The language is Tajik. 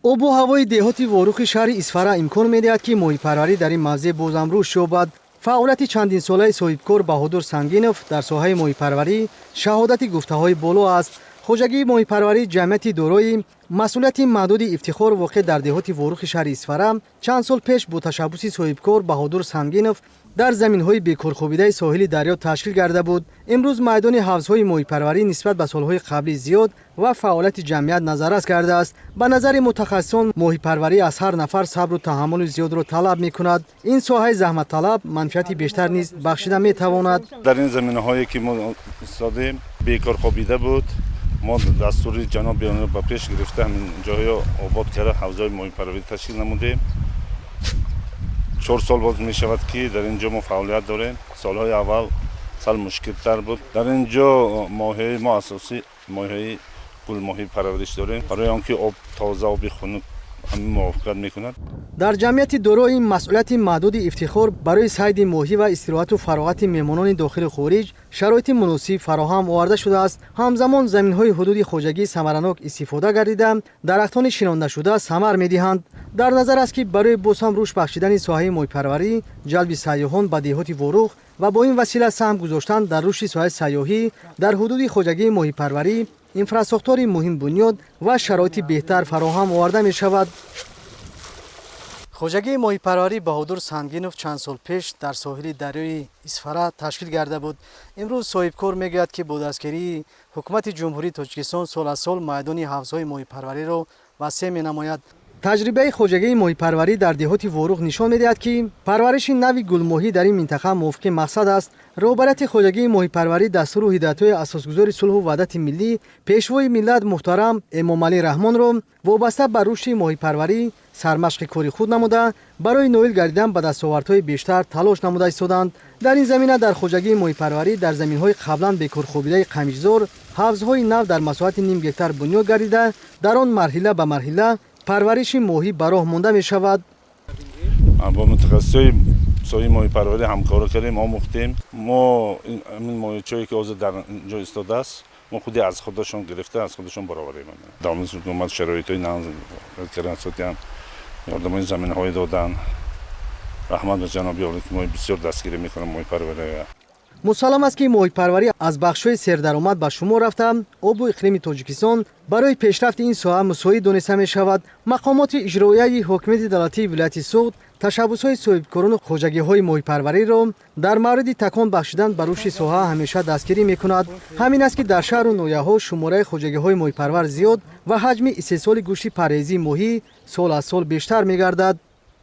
Обу ҳавои деҳоти Ворухи шаҳри Исфара имкон медиҳад, ки моҳипарварӣ дар ин мавзеъ бозам рушд ёбад. Фаъолияти чандинсолаи соҳибкор Баҳодур Сангинов дар соҳаи моҳипарварӣ шаҳодати гуфтаҳои боло аст. Хоҷагии моҳипарварии ҷамъияти дорои масъулияти маҳдуди «Ифтихор», воқеъ дар деҳоти Ворухи шаҳри Исфара, чанд сол пеш бо ташаббуси соҳибкор Баҳодур Сангинов дар заминҳои бекорхобидаи соҳили дарё ташкил карда буд. Имрӯз майдони ҳавзҳои моҳипарварӣ нисбат ба солҳои қаблӣ зиёд ва фаъолияти ҷамъият назаррас кардааст. Ба назари мутахассисон, моҳипарварӣ аз ҳар нафар сабру таҳаммули зиёдро талаб мекунад. Ин соҳаи заҳматталаб манфиати бештар низ бахшида метавонад. Дар ин заминаҳое, ки мо истодем, бекор хобида буд. Мо дастури ҷаноби ба пеш гирифта, ҳамин ҷоҳо обод карда, ҳавзҳои моҳипарварӣ ташкил намудем. 4 сол боз мешавад, ки дар ин ҷо мо фаъолият дорем. Солҳои аввал сал мушкилтар буд. Дар ин ҷо моҳиҳои мо асосӣ моҳиҳои гулмоҳӣ парвариш дорем, барои он ки об тоза, оби хунук ҳамин мувофиқат мекунад. Дар ҷамъияти дорои масъулияти маҳдуди «Ифтихор» барои сайди моҳӣ ва истироҳату фароғати меҳмонони дохилу хориҷ шароити муносиб фароҳам оварда шудааст. Ҳамзамон заминҳои ҳудуди хоҷагӣ самаранок истифода гардида, дарахтони шинондашуда самар медиҳанд. Дар назар аст, ки барои боз ҳам рушд бахшидани соҳаи моҳипарварӣ, ҷалби сайёҳон ба деҳоти Ворух ва бо ин васила саҳм гузоштан дар рушди соҳаи сайёҳӣ, дар ҳудуди хоҷагии моҳипарварӣ инфрасохтори муҳим бунёд ва шароити беҳтар фароҳам оварда мешавад. Хоҷагии моҳипарварии Баҳодур Сангинов чанд сол пеш дар соҳили дарёи Исфара ташкил карда буд. Имрӯз соҳибкор мегӯяд, ки бо дастгирии ҳукумати Ҷумҳурии Тоҷикистон сол аз сол майдони ҳавзҳои моҳипарвариро васеъ менамояд. Таҷрибаи хоҷагии моҳипарварӣ дар деҳоти Ворух нишон медиҳад, ки парвариши нави гулмоҳӣ дар ин минтақа мувофиқи мақсад аст. Роҳбарияти хоҷагии моҳипарварӣ дастуру ҳидоятҳои асосгузори сулҳу ваҳдати миллӣ, Пешвои миллат муҳтарам Эмомалӣ Раҳмонро вобаста ба рушди моҳипарварӣ сармашқи кори худ намуда, барои ноил гардидан ба дастовардҳои бештар талош намуда истоданд. Дар ин замина дар хоҷагии моҳипарварӣ дар заминҳои қаблан бекорхобидаи қамишзор ҳавзҳои нав дар масоҳати ним гектар бунёд гардида, дар он марҳила ба марҳила парвариши моҳӣ ба роҳ монда мешавад. Бо мутахассисои соҳаи моҳипарварӣ ҳамкорӣ кардем, омӯхтем. Мо ҳамин моҳичое, ки ҳозир дар ҷо истодааст, мо худи аз худашон гирифта, аз худашон бароварем. Давлати ҳукумат шароитҳои кардан, ёрдамои заминаҳое додан. Раҳмат ба ҷаноби олӣ, ки мо бисёр дастгирӣ мекунам моҳипарвария. Мусаллам аст, ки моҳипарварӣ аз бахшҳои сердаромад ба шумор рафта, обу иқлими Тоҷикистон барои пешрафти ин соҳа мусоид дониста мешавад. Мақомоти иҷроияи ҳокимияти давлатии вилояти Суғд ташаббусҳои соҳибкорону хоҷагиҳои моҳипарвариро дар мавриди такон бахшидан ба рушди соҳа ҳамеша дастгирӣ мекунад. Ҳамин аст, ки дар шаҳру ноҳияҳо шумораи хоҷагиҳои моҳипарвар зиёд ва ҳаҷми истеҳсоли гӯшти парҳезии моҳӣ сол аз сол бештар мегардад.